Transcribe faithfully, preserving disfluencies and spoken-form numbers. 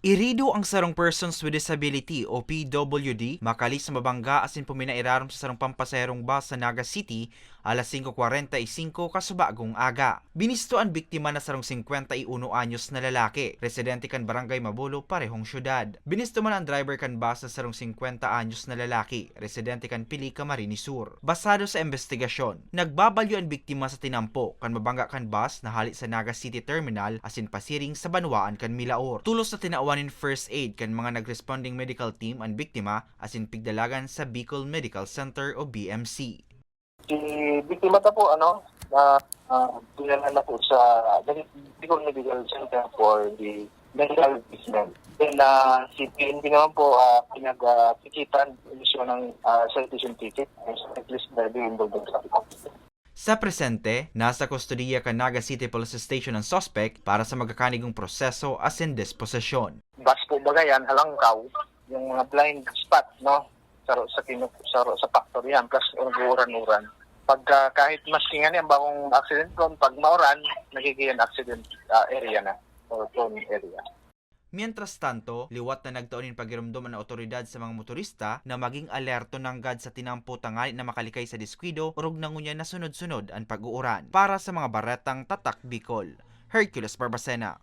Irido ang sarong persons with disability o P W D makalis na mabangga asin puminairarom sa sarong pampasaherong bus sa Naga City alas singko kwarenta y singko kasubagong aga. Binisto an biktima na sarong singkwenta y uno anyos na lalaki, residente kan Barangay Mabolo, parehong syudad. Binisto man an driver kan bus na sarong singkwenta anyos na lalaki, residente kan Pili, Camarines Sur. Basado sa imbestigasyon, nagbabalyo an biktima sa tinampo kan mabangga kan bus na hale sa Naga City Terminal asin pasiring sa banwaan kan Milaor. Tolos na tinawan nin first aid kan mga nag-responding medical team an biktima asin pigdalagan sa Bicol Medical Center o B M C. Si biktima ta po, ano, na, ah, dinala na po sa Bicol Medical Center for the medical treatment. Then, ah, si P N P naman po, ah, pinag, ah, kikitan, issue ng, ah, citation ticket. At least, na di involved sa traffic. Sa presente, nasa kustodiya kan Naga City Police Station an suspek para sa magkakanigong proseso asin disposisyon. Bus po baga yan, halangkaw, yung mga blind spot, no? Saro sa kinu-, saro sa factory yan, plus nag-uuran-uran. Pagka, kahit maski nga niyan, bakong accident prone, pag mauran, nagiging accident, ah, area na, or prone area. Mientras tanto, liwat na nagtao nin pagiromdom an awtoridad sa mga motorista na maging alerto nanggad sa tinampo tanganing na makalikay sa diskuido orog na ngunyan na sunod-sunod an pag-uuran. Para sa mga baretang Tatak Bicol, Hercules Barbacena.